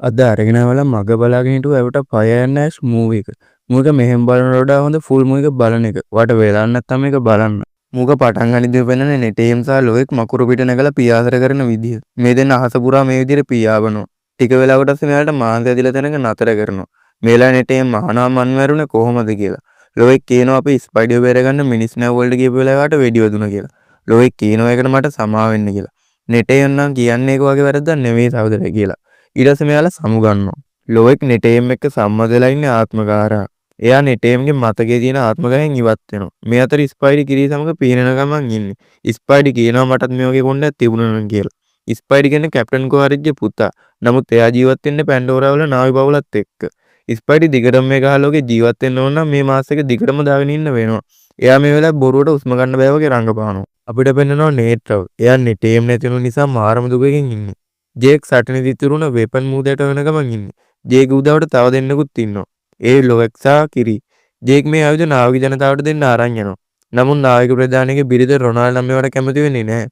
අද අරගෙන ආවලා මග බලාගෙන හිටුව ඇවට ෆයර් ඇන්ඩ් ඇෂ් මූවි එක. මූවි එක මෙහෙම බලනවට වඩා හොඳ ෆුල් මූවි එක බලන එක. ඔයාට වෙලා නැත්නම් මේක බලන්න. මූක පටන් ගනිද්දිම පෙන්නන්නේ නෙටේම් සහ ලොයෙක් මකුරු පිට නැගලා පියාසර කරන විදිය. මේ දෙන්න අහස පුරා මේ විදියට පියාඹනවා. ටික වෙලාවකට පස්සේ මෙයාලට මාංශ ඇදිලා තැනක නතර කරනවා. මේ වෙලාවේ නෙටේම් අහනවා මන් මැරුණේ කොහොමද කියලා. ලොයෙක් කියනවා අපි ස්පයිඩර් බේරගන්න මිනිස් නැව් වලට ගියපු වෙලාවට වෙඩි වැදුනා කියලා. ලොයෙක් කියනවා ඒකට මට සමා වෙන්න කියලා. නෙටේම් නම් කියන්නේ ඒක වගේ වැරද්දක් නෙවෙයි සහෝදරයා කියලා. ඊට පස්සේ මෙයාලා සමු ගන්නවා. ලොයෙක් නෙටේම් එක්ක සම්මත වෙලා ඉන්නේ ආත්මකාරා. එයා නෙටේම්ගේ මතකයේ තියෙන ආත්මගහෙන් ඉවත් වෙනවා. මේ අතර ස්පයිඩි කිරී සමග පීනන ගමන් ඉන්නේ. ස්පයිඩි කියනවා මටත් මේ වගේ කොණ්ඩයක් තිබුණා නම් කියලා. ස්පයිඩි කියන්නේ කැප්ටන් කුවාරික්ගේ පුතා. නමුත් එයා ජීවත් වෙන්නේ පැන්ඩෝරා වල නාවි පවුලත් එක්ක. ස්පයිඩි දිගටම මේ ගහලෝකේ ජීවත් වෙන්න ඕන නම් මේ මාස් එක දිගටම දාගෙන ඉන්න වෙනවා. එයා මේ වෙලාවේ බොරුවට හුස්ම ගන්න බෑ වගේ රඟපානවා. අපිට පෙන්නනවා නේට්‍රව්. එයා නෙටේම් නැති වුණු නිසා මාරම දුකකින් ඉන්නේ. ජේක් සටනේදී ඉතුරු වුණ වෙපන් මූදයට වෙන ගමන් ඉන්නේ. ජේක් උදව්වට තව දෙන්නෙකුත් ඉන්නවා. ඒ ලොවෙක් සහ කිරි. ජේක් මේ ආයුධ නාවික ජනතාවට දෙන්න අරන් යනවා. නමුත් නාවික ප්‍රධානියගේ බිරිඳ රොනාල්ඩ් නම් මේවට කැමති වෙන්නේ නැහැ.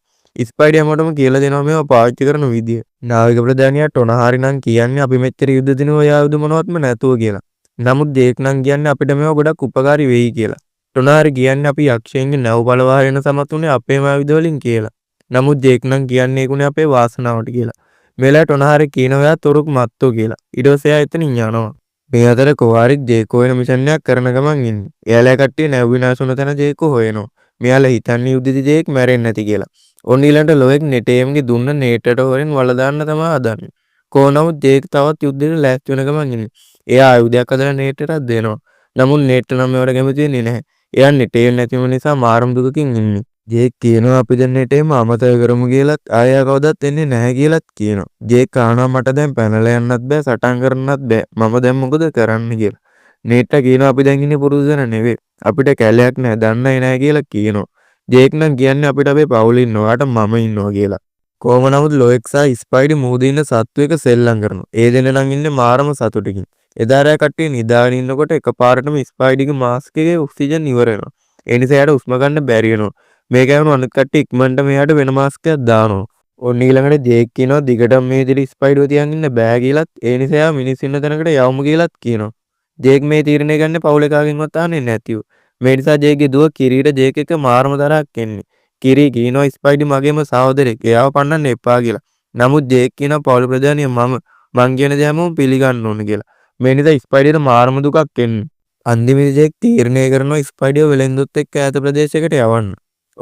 ස්පයිඩි හැමෝටම කියලා දෙනවා මේවා පාවිච්චි කරන විදිය. නාවික ප්‍රධානියා ටොනහාරි නම් කියන්නේ අපි මෙච්චර යුද්ධ දිනුව ඔය ආයුධ මොනවත්ම නැතුව කියලා. නමුත් ජේක් නම් කියන්නේ අපිට මේවා ගොඩක් උපකාරී වෙයි කියලා. ටොනහාරි කියන්නේ අපි යක්ෂයන්ගේ නැව් පළවා හරින සමත් වුණේ අපේම ආයුධ වලින් කියලා. නමුත් ජේක් නම් කියන්නේ ඒක උනේ අපේ වාසනාවට කියලා. මේ වෙලාවේ ටොනහාරි කියනවා එයා තොරුක් මත්තෝ කියලා. ඊට පස්සේ එයා එතනින් යනවා. මේ අතර කොවාරික් ජේකෝ වෙන මිෂන් එකක් කරන ගමන් ඉන්නේ. එයාලා කට්ටිය නැව් විනාශ වුණ තැන ජේකෝ හොයනවා. මෙයාලා හිතන්නේ යුද්ධෙදි ජේක් මැරෙන්නේ නැති කියලා. ඔන්න ඊළඟට ලොයෙක් නෙටේම්ගේ දුන්න නේටට හොරෙන් වල දාන්න තමයි හදන්නේ. කොහොම නමුත් ජේක් තවත් යුද්ධෙට ලෑස්ති වෙන ගමන් ඉන්නේ. එයා ආයුධයක් හදලා නේටටත් දෙනවා. නමුත් නේට් නම් මේවට කැමති වෙන්නේ නැහැ. එයා නෙටේම් නැතිවම නිසා මාරම දුකකින් ඉන්නේ. ජේක් කියනවා අපි දැන් නෙටේම අමතක කරමු කියලත් ආයෙ කවදාත් එන්නේ නැහැ කියලත් කියනවා. ජේක් අහනවා මට දැන් පැනලා යන්නත් බෑ, සටන් කරන්නත් බෑ, මම දැන් මොකද කරන්න කියලා. නේට්ටා කියනවා අපි දැන් ඉන්නේ පුරුදු තැන නෙවෙයි. අපිට කැලයක් නෑ, දන්න අය නෑ කියලා කියනවා. ජේක් නම් කියන්නේ අපිට අපේ පවුල ඉන්නවා, ඔයාට මම ඉන්නවා කියලා. කොහොම නමුත් ලොයෙක් සහ ස්පයිඩි මූදේ ඉන්න සත්තු එක සෙල්ලම් කරනවා. ඒ දෙන්න නම් ඉන්නේ මාරම සතුටකින්. එදා රෑ කට්ටිය නිදාගෙන ඉන්නකොට එකපාරටම ස්පයිඩිගේ මාස්ක් එකේ ඔක්සිජන් ඉවර වෙනවා. ඒ නිසා එයාට හුස්ම ගන්න බැරි වෙනවා. මේක ඇහුණු අනිත් කට්ටිය ඉක්මනට මෙයාට වෙන මාස්ක් එකක් දානවා. ඔන්න ඊළඟට ජේක් කියනවා දිගටම මේ විදිහට ස්පයිඩිව තියන් ඉන්න බෑ කියලත්, ඒ නිසා එයා මිනිස් ඉන්න තැනකට යවමු කියලත් කියනවා. ජේක් මේ තීරණය ගන්නේ පවුලේ කාගෙන්වත් අහන්නේ නැතිව. මේ නිසා ජේක්ගේ දුව කිරීට ජේක් එක්ක මාරම තරහක් එන්නේ. කිරී කියනවා ස්පයිඩි මගේම සහෝදරයෙක්, එයාව පන්නන්න එපා කියලා. නමුත් ජේක් කියනවා පවුල ප්‍රධානිය මම, මං කියන දේ හැමෝම පිළිගන්න ඕන කියලා. මේ නිසා ස්පයිඩිට මාරම දුකක් එන්නේ. අන්තිමේදී ජේක් තීරණය කරනවා ස්පයිඩිව වෙළෙන්දුත් එක්ක ඈත ප්‍රදේශයකට යවන්න.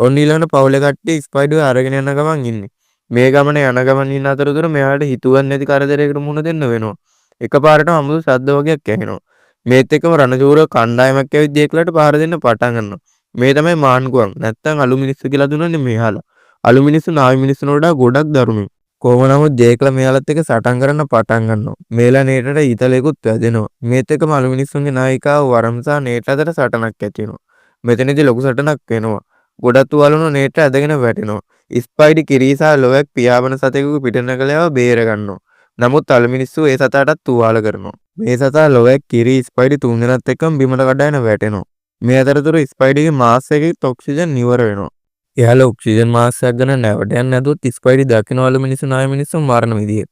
ඔන්න ඊළඟට පවුලේ කට්ටිය ස්පයිඩිව අරගෙන යන ගමන් ඉන්නේ. මේ ගමන යන ගමන් ඉන්න අතරතුර මෙයාට හිතුවත් නැති කරදරයකට මුහුණ දෙන්න වෙනවා. එකපාරටම අමුතු ශබ්ද වගේක් ඇහෙනවා. මේත් එක්කම රණශූර කණ්ඩායමක් ඇවිත් ජේක්ලට පහර දෙන්න පටන් ගන්නවා. මේ තමයි මාන්කුවන්, නැත්තම් අලු මිනිස්සු කියලා දුන්නනේ මෙයාලා. අලු මිනිස්සු නාවි මිනිස්සුන්ට වඩා ගොඩක් දරුණුයි. කොහොම නමුත් ජේක්ලා මෙයාලත් එක්ක සටන් කරන්න පටන් ගන්නවා. මේලා නේටට ඊතලයකුත් වැදෙනවා. මේත් එක්කම අලු මිනිස්සුන්ගේ නායිකාව වරම් සහ නේට් අතර සටනක් ඇති වෙනවා. මෙතනදී ලොකු සටනක් වෙනවා. ගොඩක් තුවාල වුණ නේට් ඇදගෙන වැටෙනවා. ස්පයිඩි කිරී සහ ලොයෙක් පියාඹන සතෙකුගේ පිට නැගලා ඒව බේර ගන්නවා. නමුත් අලු මිනිස්සු ඒ සතාටත් තුවාල කරනවා. මේ සතා ලොයෙක්, කිරී, ස්පයිඩි තුන් දෙනාත් එක්කම බිමට කඩාගෙන වැටෙනවා. මේ අතරතුර ස්පයිඩිගේ මාස්ක් එකෙත් ඔක්සිජන් ඉවර වෙනවා. එයාලා ඔක්සිජන් මාස්ක් එකක් ගන්න නැවට යන්න හැදුවොත් ස්පයිඩි දකිනවා අලු මිනිස්සු නාය මිනිස්සු මරණ විදිය.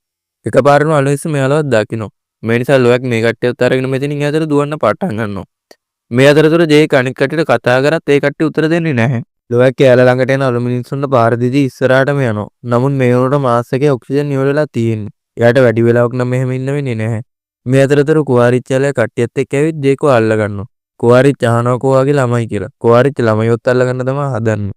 එකපාරටම අලු මිනිස්සු මෙයාලවත් දකිනවා. මේ නිසා ලොයෙක් මේ කට්ටියත් අරගෙන මෙතනින් ඈතට දුවන්න පටන් ගන්නවා. මේ අතරතුර ජේක් අනිත් කට්ටියට කතා කරත් ඒ කට්ටිය උත්තර දෙන්නේ නැහැ. ලොයෙක් එයාලා ළඟට එන අලු මිනිස්සුන්ට පාර දීදී ඉස්සරහටම යනවා. නමුත් මේ වෙනකොට මාස්ක් එකේ ඔක්සිජන් ඉවර වෙලා තියෙන්නේ. එයාට වැඩි වෙලාවක් නම් මෙහෙම ඉන්න වෙන්නේ නැහැ. මේ අතරතුර කුවාරිච් එයාලා කට්ටියත් එක්ක ඇවිත් ජේකෝ අල්ල ගන්නවා. කුවාරිච් අහනවා කෝ වගේ ළමයි කියලා. කුවාරිච් ළමයිවත් අල්ල ගන්න තමයි හදන්නේ.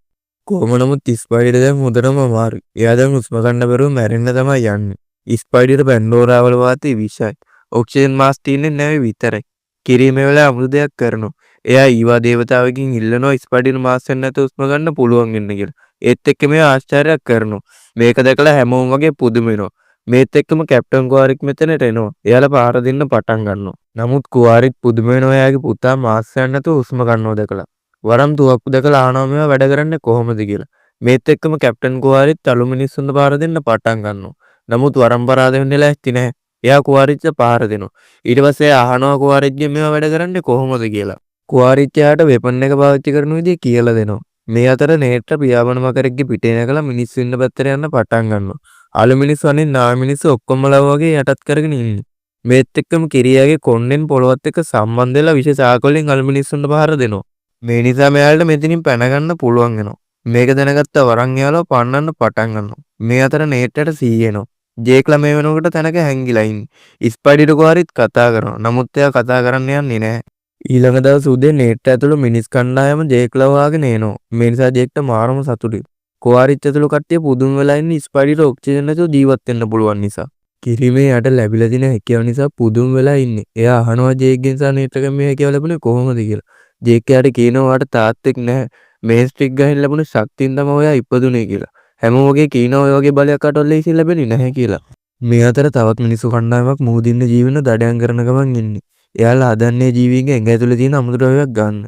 කොහොම නමුත් ස්පයිඩර් දැන් හොඳටම අමාරුයි. එයා දැන් හුස්ම ගන්න බැරුව මැරෙන්න තමයි යන්නේ. ස්පයිඩර් පැන්ඩෝරා වල වාතේ විෂයි. ඔක්සිජන් මාස්ක් තියෙන්නේ නැවේ විතරයි. කිරී මේ වෙලාවේ අමුතු දෙයක් කරනවා. එයා ඊවා දේවතාවගෙන් ඉල්ලනවා ස්පයිඩර් මාස්ක් එක නැතුව හුස්ම ගන්න පුළුවන් වෙන්න කියලා. ඒත් එක්ක මෙයා ආශ්චර්යයක් කරනවා. මේක දැකලා හැමෝම වගේ පුදුම වෙනවා. මේත් එක්කම කැප්ටන් කුවාරික් මෙතනට එනවා. එයාලා පාර දෙන්න පටන් ගන්නවා. නමුත් කුවාරික් පුදුම වෙනවා එයාගේ පුතා මාස්ක් එකක් නැතුව හුස්ම ගන්නවා දැකලා. වරම් තුවක්කු දැකලා අහනවා මේවා වැඩ කරන්නේ කොහොමද කියලා. මේත් එක්කම කැප්ටන් කුවාරිත් අලු මිනිස්සුන්ට පාර දෙන්න පටන් ගන්නවා. නමුත් වරම් පරාද වෙන්න ලෑස්ති නැහැ. එයා කුවාරිච්ට පාර දෙනවා. ඊට පස්සේ එයා අහනවා කුවාරිච්ගෙන් මේවා වැඩ කරන්නේ කොහොමද කියලා. කුවාරිච් එයාට වෙපන් එක පාවිච්චි කරන විදිය කියලා දෙනවා. මේ අතර නේට්ට පියාඹන මකරෙක්ගේ පිටේ නැගලා මිනිස්සු ඉන්න පැත්තට යන්න පටන් ගන්නවා. අලු මිනිස්සු අනිත් නාවි මිනිස්සු ඔක්කොමලා වගේ යටත් කරගෙන ඉන්නේ. මේත් එක්කම කිරියාගේ කොණ්ඩෙන් පොළොවත් එක්ක සම්බන්ධ වෙලා විෂ ශාක වලින් අලු මිනිස්සුන්ට පහර දෙනවා. මේ නිසා මෙයාලට මෙතනින් පැන ගන්න පුළුවන් වෙනවා. මේක දැනගත්ත වරන් එයාලව පන්නන්න පටන් ගන්නවා. මේ අතර නේට්ටට සීය එනවා. ජේක්ලා මේ වෙනකොට තැනක හැංගිලා ඉන්නේ. ස්පයිඩිට කොහරිත් කතා කරනවා. නමුත් එයා කතා කරන්න යන්නේ නැහැ. ඊළඟ දවස් උදේ නේට්ට ඇතුළු මිනිස් කණ්ඩායම ජේක්ලව හොයාගෙන එනවා. මේ නිසා ජේක්ට මාරම සතුටුයි. කොහාරිත් ඇතුළු කට්ටිය පුදුම වෙලා ඉන්නේ ස්පයිඩිට ඔක්සිජන් නැතුව ජීවත් වෙන්න පුළුවන් නිසා. කිරිමේ යට ලැබිලා තියෙන හැකියාව නිසා පුදුම වෙලා ඉන්නේ. එයා අහනවා ජේක්ගෙන් සහ නේට්ටගෙන් මේ හැකියාව ලැබුණේ කොහොමද කියලා. ජේක් එයාට කියනවා ඔයාට තාත්තෙක් නැහැ. මේ ස්ටික් ගහින් ලැබුණු ශක්තියෙන් තමයි ඔයා ඉපදුනේ කියලා. හැමෝම වගේ කියනවා ඔය වගේ බලයක් කාටවත් ලේසියෙන් ලැබෙන්නේ නැහැ කියලා. මේ අතර තවත් මිනිස්සු කණ්ඩායමක් මුහුදින්න ජීවෙන දඩයන් කරන ගමන් ඉන්නේ. එයාලා හදන්නේ ජීවීන්ගේ ඇඟ ඇතුලේ තියෙන අමුද්‍රව්‍යයක් ගන්න.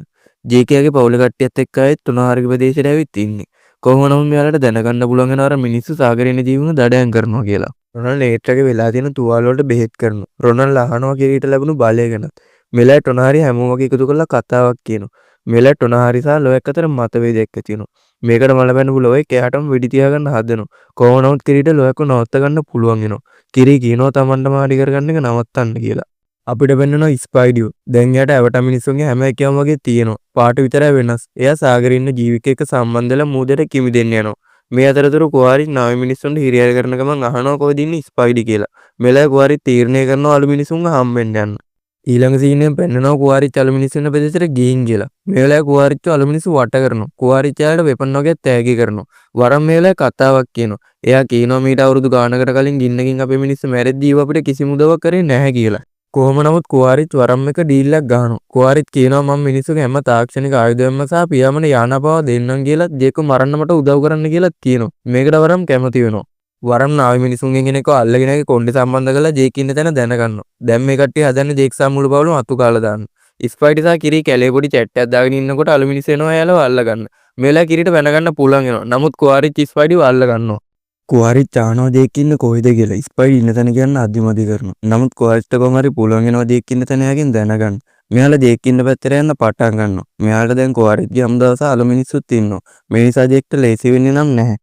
ජේක් එයාගේ පවුලේ කට්ටියත් එක්ක ආයෙත් තුනහාරගේ ප්‍රදේශයට ඇවිත් ඉන්නේ. කොහොම නමුත් මෙයාලට දැනගන්න පුළුවන් වෙනවා අර මිනිස්සු සාගරේ ඉන්න ජීවුන් දඩයන් කරනවා කියලා. රොනල් නේට්ටගේ වෙලා තියෙන තුවාල වලට බෙහෙත් කරනවා. රොනල් අහනවා කිරීට ලැබුණු බලය ගැන. මෙලෑ ටොනාරි හැමෝම වගේ එකතු කරලා කතාවක් කියනවා. මෙලෑ ටොනාරි සහ ලොයෙක් අතර මතභේදයක් ඇති වෙනවා. මේකට මල බැනපු ලොයෙක් එයාටම වෙඩි තියාගන්න හදනවා. කොහොම නමුත් කිරීට ලොයෙක්ව නවත්ත ගන්න පුළුවන් වෙනවා. කිරී කියනවා තමන්ටම හරි කරගන්න එක නවත්තන්න කියලා. අපිට පෙන්නනවා ස්පයිඩියෝ. දැන් එයාට ඇවටා මිනිස්සුන්ගේ හැම එකම වගේ තියෙනවා. පාට විතරයි වෙනස්. එයා සාගරේ ඉන්න ජීවික එක්ක සම්බන්ධ වෙලා මූදට කිමි දෙන්න යනවා. මේ අතරතුර කුවාරි නාවි මිනිස්සුන්ට හිරිහැර කරන ගමන් අහනවා කොහෙද ඉන්නේ ස්පයිඩි කියලා. මෙලෑ කුවාරි තීරණය කරනවා අලු මිනිසුන්ව හම්බෙන්න යන්න. ඊළඟ සීන් එකෙන් පෙන්නනවා කුවාරිච් අලු මිනිස්සු ඉන්න ප්‍රදේශයට ගිහින් කියලා. මේ වෙලාවේ කුවාරිච්ව අලු මිනිස්සු වට කරනවා. කුවාරිච් එයාලට වෙපන් වගේ තෑගි කරනවා. වරම් මේ වෙලාවේ කතාවක් කියනවා. එයා කියනවා මීට අවුරුදු ගානකට කලින් ගින්නකින් අපේ මිනිස්සු මැරෙද්දී ඊව අපිට කිසිම උදව්වක් කරේ නැහැ කියලා. කොහොම නමුත් කුවාරිච් වරම් එක ඩීල් එකක් ගහනවා. කුවාරිච් කියනවා මම මිනිස්සුගේ හැම තාක්ෂණික ආයුධයක්ම සහ පියාඹන යානා පවා දෙන්නම් කියලා, ජේකෝ මරන්න මට උදව් කරන්න කියලාත් කියනවා. මේකට වරම් කැමති වෙනවා. වරම් නාවි මිනිසුන්ගෙන් කෙනෙක්ව අල්ලගෙන ඇගේ කොණ්ඩේ සම්බන්ධ කරලා ජේක් ඉන්න තැන දැනගන්නවා. දැන් මේ කට්ටිය හදන්නේ ජේක් සහ මුළු පවුලම අතු කාලා දාන්න. ස්පයිඩි සහ කිරි කැලේ පොඩි චැට් එකක් දාගෙන ඉන්නකොට අලු මිනිස්සු එනවා එයාලව අල්ලගන්න. මේ වෙලාවේ කිරිට පැන ගන්න පුළුවන් වෙනවා. නමුත් කුවාරිච් ස්පයිඩිව අල්ල ගන්නවා. කුවාරිච් අහනවා ජේක් ඉන්නේ කොහෙද කියලා. ස්පයිඩි ඉන්න තැන කියන්න අදිමදි කරනවා. නමුත් කුවාරිච්ට කොහොම හරි පුළුවන් වෙනවා ජේක් ඉන්න තැන එයාගෙන් දැනගන්න. මෙයාලා ජේක් ඉන්න පැත්තට යන්න පටන් ගන්නවා. මෙයාලට දැන් කුවාරිච්ගේ හමුදාව සහ අලු මිනිස්සුත් ඉන්නවා. මේ නිසා ජේක්ට ලේසි වෙන්නේ නම් නැහැ.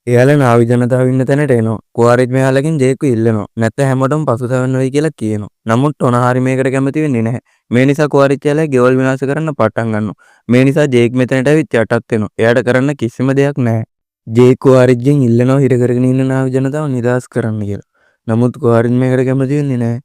එයාලා නාවි ජනතාව ඉන්න තැනට එනවා. කුවාරිච් මෙයාලගෙන් ජේක්ව ඉල්ලනවා. නැත්නම් හැමෝටම පසුතැවෙන්න වෙයි කියලා කියනවා. නමුත් ටොනහාරි මේකට කැමති වෙන්නේ නැහැ. මේ නිසා කුවාරිච් එයාලගේ ගෙවල් විනාශ කරන්න පටන් ගන්නවා. මේ නිසා ජේක් මෙතනට ඇවිත් යටත් වෙනවා. එයාට කරන්න කිසිම දෙයක් නැහැ. ජේක් කුවාරිච්ගෙන් ඉල්ලනවා හිර කරගෙන ඉන්න නාවි ජනතාව නිදහස් කරන්න කියලා. නමුත් කුවාරිච් මේකට කැමති වෙන්නේ නැහැ.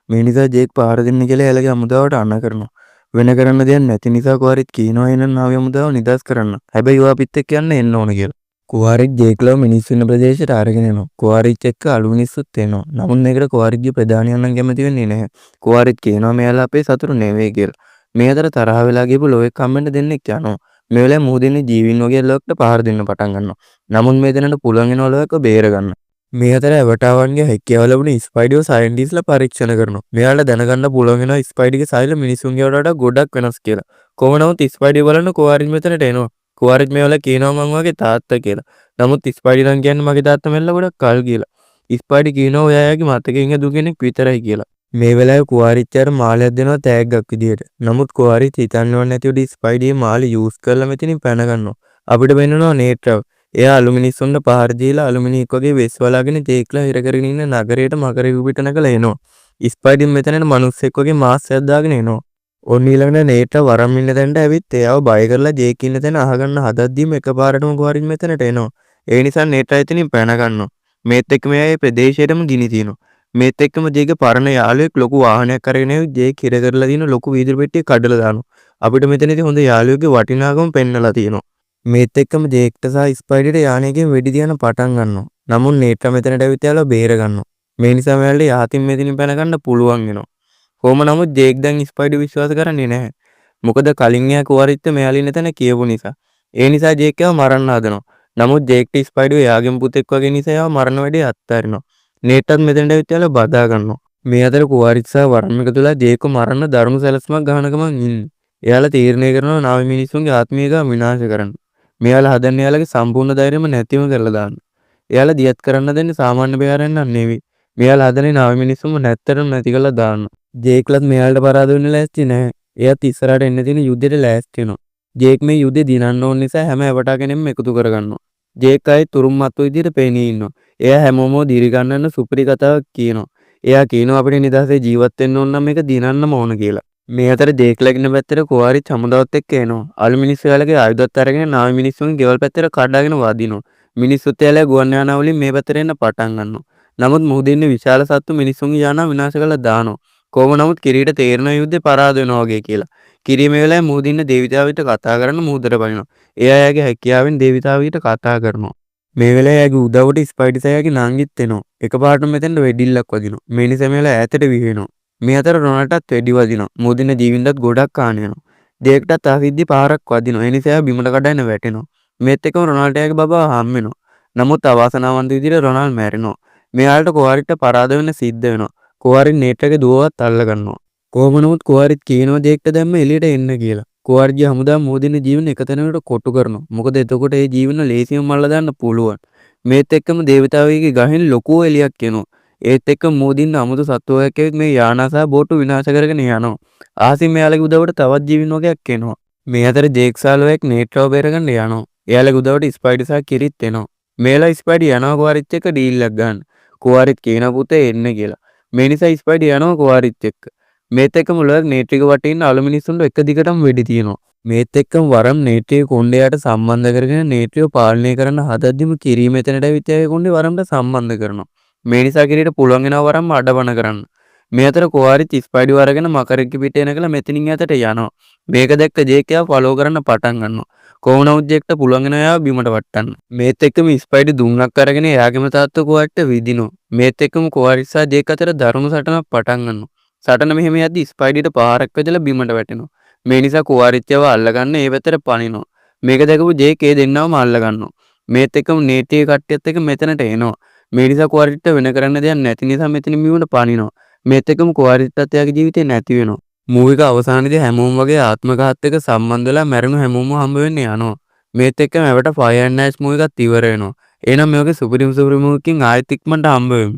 මේ නිසා ජේක් පහර දෙන්න කියලා එයාලගේ හමුදාවට අණ කරනවා. වෙන කරන්න දෙයක් නැති නිසා කුවාරිච් කියනවා එහෙනම් නාවි හමුදාව නිදහස් කරන්න. හැබැයි ඔයා අපිත් එක්ක යන්න එන්න ඕන කියලා. කුවාරිච් ජේක්ලව මිනිස්සු ඉන්න ප්‍රදේශයට අරගෙන එනවා. කුවාරිච් එක්ක අලු මිනිස්සුත් එනවා. නමුත් මේකට කුවාරිච්ගේ ප්‍රධානියන් නම් කැමති වෙන්නේ නැහැ. කුවාරිච් කියනවා මෙයාලා අපේ සතුරු නෙවෙයි කියලා. මේ අතර තරහ වෙලා ගියපු ලොයෙක් හම්බෙන්න දෙන්නෙක් යනවා. මේ වෙලාවේ මුහුදේ ඉන්න ජීවීන් වගේ ලොයෙක්ට පහර දෙන්න පටන් ගන්නවා. නමුත් මේ දෙන්නට පුළුවන් වෙනවා ලොයෙක්ව බේර ගන්න. මේ අතර ඇවටාවන්ගේ හැකියාව ලැබුණු ස්පයිඩිව සයන්ටිස්ට්ලා පරීක්ෂණ කරනවා. මෙයාලට දැනගන්න පුළුවන් වෙනවා ස්පයිඩිගේ සෛල මිනිසුන්ගේ වඩා ගොඩක් වෙනස් කියලා. කොහොම නමුත් ස්පයිඩිව බලන්න කුවාරිච් මෙතනට එනවා. කුවාරිච් මේ වෙලාවේ කියනවා මං ඔයාගේ තාත්තා කියලා. නමුත් ස්පයිඩි නම් කියන්නේ මගේ තාත්තා මැරිලා ගොඩක් කල් කියලා. ස්පයිඩි කියනවා ඔයා එයාගේ මතකයෙන් හැදුව කෙනෙක් විතරයි කියලා. මේ වෙලාවේ කුවාරිච් අර මාලයක් දෙනවා තෑග්ගක් විදියට. නමුත් කුවාරිච් හිතන්නවත් නැති විදිහට ස්පයිඩි මේ මාලේ යූස් කරලා මෙතනින් පැන ගන්නවා. අපිට පෙන්නනවා නේට්‍රව. එයා අලු මිනිස්සුන්ට පහර දීලා අලු මිනිහෙක් වගේ වෙස් වලාගෙන ජේක්ලා හිර කරගෙන ඉන්න නගරයට මකරෙකු පිට නැගලා එනවා. ස්පයිඩි මෙතනට මිනිස්සෙක් වගේ මාස්ක් එකක් දාගෙන එනවා. ඔන්න ඊළඟට නේට්‍රා වරම් ඉන්න තැනට ඇවිත් එයාව බය කරලා ජේක් ඉන්න තැන අහගන්න හදද්දීම එකපාරටම කුවාරිච් මෙතනට එනවා. ඒ නිසා නේට්‍රා එතනින් පැන ගන්නවා. මේත් එක්කම එයා ඒ ප්‍රදේශයටම ගිනි තියනවා. මේත් එක්කම ජේගේ පරණ යාළුවෙක් ලොකු වාහනයක් අරගෙන ඇවිත් ජේක් හිර කරලා තියෙන ලොකු වීදුරු පෙට්ටිය කඩලා දානවා. අපිට මෙතනදී හොඳ යාළුවෙක්ගේ වටිනාකම පෙන්නලා තියෙනවා. මේත් එක්කම ජේක්ට සහ ස්පයිඩිට යානයකින් වෙඩි තියන්න පටන් ගන්නවා. නමුත් නේට්‍රා මෙතනට ඇවිත් එයාලව බේර ගන්නවා. මේ නිසා මෙයාලට යහතින් මෙතනින් පැන ගන්න පුළුවන් වෙනවා. කොහොම නමුත් ජේක් දැන් ස්පයිඩි විශ්වාස කරන්නේ නැහැ. මොකද කලින් එයා කුවාරිච්ට මෙයාලා ඉන්න තැන කියපු නිසා. ඒ නිසා ජේක් එයාව මරන්න හදනවා. නමුත් ජේක්ට ස්පයිඩි එයාගේම පුතෙක් වගේ නිසා එයාව මරන වැඩේ අත්හරිනවා. නේට්ටත් මෙතනට ඇවිත් එයාලව බදා ගන්නවා. මේ අතර කුවාරිච් සහ වරම් එකතු වෙලා ජේක්ව මරන්න දරුණු සැලැස්මක් ගහන ගමන් ඉන්නේ. එයාලා තීරණය කරනවා නාවි මිනිස්සුන්ගේ ආත්මීයතාව විනාශ කරන්න. මෙයාලා හදන්නේ එයාලගේ සම්පූර්ණ ධෛර්යම නැතිව කරලා දාන්න. එයාලා දියත් කරන්න දෙන්නේ සාමාන්‍ය බේරයන් නම් නෙවෙයි. මෙයාලා හදන්නේ නාවි මිනිස්සුන්ව නැත්තටම නැති කරලා දාන්න. ජේක්ලත් මෙයාලට පරාද වෙන්න ලෑස්ති නැහැ. එයාත් ඉස්සරහට එන්න තියෙන යුද්ධයට ලෑස්ති වෙනවා. ජේක් මේ යුද්ධේ දිනන්න ඕන නිසා හැම ඇවටා කෙනෙක්ම එකතු කරගන්නවා. ජේක් ආයෙත් උරුම මත්තු විදියට පෙනී ඉන්නවා. එයා හැමෝම දිරි ගන්නන සුපිරි කතාවක් කියනවා. එයා කියනවා අපිට නිදහසේ ජීවත් වෙන්න ඕන නම් මේක දිනන්නම ඕන කියලා. මේ අතර ජේක් ලැගෙන පැත්තට කොවාරිත් හමුදාවත් එක්ක එනවා. අලු මිනිස්සු එයාලගේ ආයුධත් අරගෙන නාවි මිනිස්සුන්ගේ ගෙවල් පැත්තට කඩාගෙන වදිනවා. මිනිස්සුත් එයාලගේ ගුවන් යානා වලින් මේ පැත්තට එන්න පටන් ගන්නවා. නමුත් මුහුදේ ඉන්න විශාල සත්තු මිනිස්සුන්ගේ යානා විනාශ කරලා දානවා. කොහොම නමුත් කිරීට තේරෙන යුද්ධේ පරාද වෙනවා වගේ කියලා. කිරී මේ වෙලාවේ මුහුදේ ඉන්න දේවිතාවිට කතා කරන්න මුහුදට පනිනවා. එයා එයාගේ හැකියාවෙන් දේවිතාවිට කතා කරනවා. මේ වෙලාවේ එයාගේ උදව්වට ස්පයිඩි සෑයාගේ නංගිත් එනවා. එකපාරටම මෙතෙන්ට වෙඩිල්ලක් වදිනවා. මේ නිසා මේ වෙලාවේ ඈතට විහිවෙනවා. මේ අතර රොනල්ටත් වෙඩි වදිනවා. මුහුදේ ඉන්න ජීවීන්ටත් ගොඩක් හානි වෙනවා. ජේක්ටත් අසිද්දි පාරක් වදිනවා. ඒ නිසා එයා බිමට කඩගෙන වැටෙනවා. මේත් එක්කම රොනල්ට එයාගේ බබා හම් වෙනවා. නමුත් අවාසනාවන්ත විදිහට රොනල්ඩ් මැරෙනවා. මෙයාලට කොහාරිට පරාද වෙන්න සිද්ධ වෙනවා. කොහාරිත් නේට්ටගේ දුවවත් අල්ල ගන්නවා. කොහොම නමුත් කොහාරිත් කියනවා ජේක්ට දැම්ම එළියට එන්න කියලා. කොහාරිගේ හමුදා මුහුදින ජීවන එක තැනකට කොටු කරනවා. මොකද එතකොට ඒ ජීවන ලේසියෙන්ම අල්ල දාන්න පුළුවන්. මේත් එක්කම දේවතාවෙක්ගේ ගහෙන් ලොකු එළියක් එනවා. ඒත් එක්කම මුහුදින් අමුතු සත්තු වර්ගයක් ඇවිත් මේ යානා සහ බෝට්ටු විනාශ කරගෙන යනවා. අහසින් මෙයාලගේ උදව්වට තවත් ජීවීන් වර්ගයක් එනවා. මේ අතර ජේක් සහ ලොයෙක් නේට්‍රව බේරගන්න යනවා. එයාලගේ උදව්වට ස්පයිඩි සහ කිරිත් එනවා. මේලා ස්පයිඩි යනවා කොහාරිත් එක්ක ඩීල් එකක් ගන්න. කොහාරිත් කියනවා පුතේ එන්න කියලා. මේ නිසා ස්පයිඩි යනවා කොහාරිත් එක්ක. මේත් එක්කම ලොයෙක් නේට්‍රික වටේ ඉන්න අලු මිනිස්සුන්ට එක දිගටම වෙඩි තියනවා. මේත් එක්කම වරම් නේට්‍රියේ කොණ්ඩේ යට සම්බන්ධ කරගෙන නේට්‍රියව පාලනය කරන්න හදද්දිම කිරි මෙතනට ඇවිත් එයාගේ කොණ්ඩේ වරම්ට සම්බන්ධ කරනවා. මේ නිසා කිරියට පුළුවන් වෙනවා වරම්ම අඩබණ කරන්න. මේ අතර කොහාරිත් ස්පයිඩිව අරගෙන මකරෙක්ගේ පිටේ නැගලා මෙතනින් ඈතට යනවා. මේක දැක්ක ජේක් එයාව ෆලෝ කරන්න පටන් ගන්නවා. කොහොම නමුත් ජේක්ට පුළුවන් වෙනවා එයාව බිමට වට්ටන්න. මේත් එක්කම ස්පයිඩි දුන්නක් අරගෙන එයාගේම තාත්තා කොහාරිට විදිනවා. මේත් එක්කම කොහාරිත් සහ ජේක් අතර දරුණු සටනක් පටන් ගන්නවා. සටන මෙහෙම යද්දි ස්පයිඩිට පාරක් වැදලා බිමට වැටෙනවා. මේ නිසා කොහාරිත් එයාව අල්ලගන්න ඒ පැත්තට පනිනවා. මේක දැකපු ජේක් ඒ දෙන්නවම අල්ලගන්නවා. මේත් එක්කම නේට්ටියේ කට්ටියත් එක්ක මෙතනට එනවා. මේ නිසා කොහාරිට වෙන කරන්න දෙයක් නැති නිසා මෙතන බිමට පනිනවා. මේත් එක්කම කොහාරිටත් එයාගේ ජීවිතේ නැති වෙනවා. මූවි එක අවසානයේදී හැමෝම වගේ ආත්මඝාතක සම්බන්ධ වෙලා මැරුණු හැමෝම හම්බ වෙන්න යනවා. මේත් එක්කම ඇවටාර් ෆයර් ඇන්ඩ් ඇෂ් මූවි එකත් ඉවර වෙනවා. එහෙනම් මේ වගේ සුපිරිම සුපිරි මූවි එකකින් ආයෙත් ඉක්මනට හම්බ වෙමු.